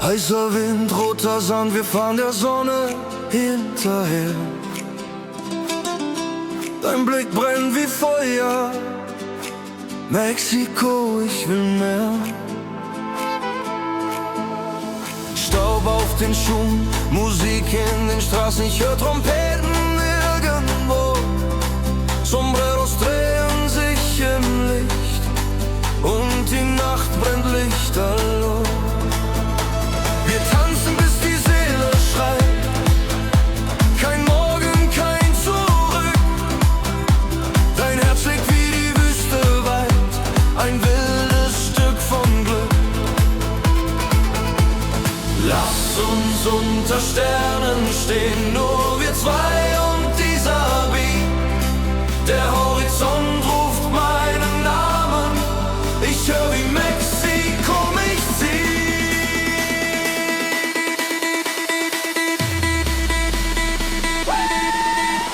Heißer Wind, roter Sand, wir fahren der Sonne hinterher. Dein Blick brennt wie Feuer. Mexiko, ich will mehr. Staub auf den Schuhen, Musik in den Straßen, ich höre Trompeten irgendwo. Sombreros drehen sich im Licht und die Nacht brennt lichterloh. Wir tanzen, bis die Seele schreit. Kein Morgen, kein Zurück. Dein Herz schlägt wie die Wüste weit, ein wildes Stück von Glück. Lass uns unter Sternen stehen, nur wir zwei und dieser Beat. Der Horizont ruft meinen Namen, ich hör wie Mexiko mich zieht.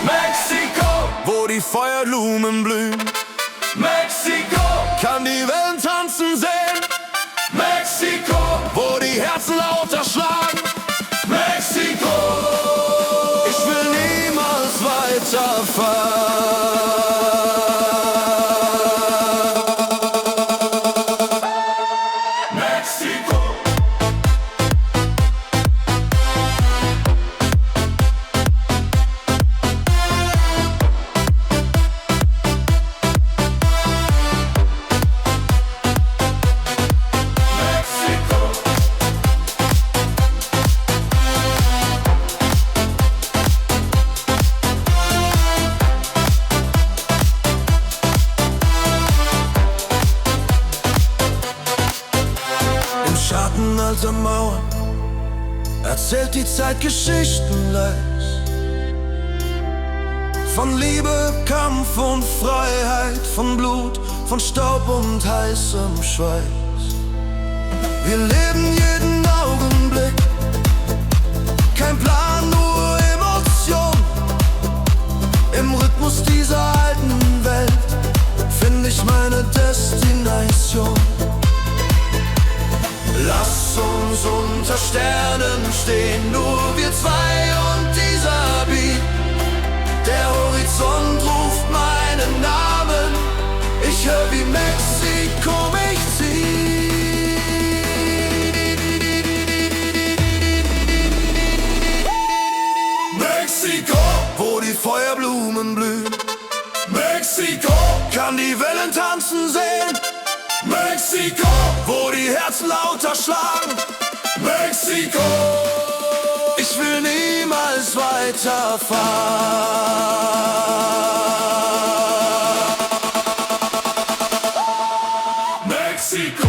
Mexiko, wo die Feuerblumen blühen. Mexiko, kann die Welt tanzen sehen. Mexiko, wo die Herzen lauter schlagen. Mexiko, ich will niemals weiterfahren. Mexiko. Schatten alter Mauern erzählt die Zeit Geschichten leis. Von Liebe, Kampf und Freiheit, von Blut, von Staub und heißem Schweiß. Wir leben jeden Augenblick, kein Plan, nur Emotion. Im Rhythmus dieser alten Welt finde ich meine Destination. Lass uns unter Sternen stehen, nur wir zwei und dieser Beat. Der Horizont ruft meinen Namen, ich hör wie Mexiko mich zieht. Mexiko, wo die Feuerblumen blühen. Mexiko, kann die Wellen tanzen sehen. Mexiko, wo die Herzen lauter schlagen. Mexiko, ich will niemals weiterfahren. Mexiko.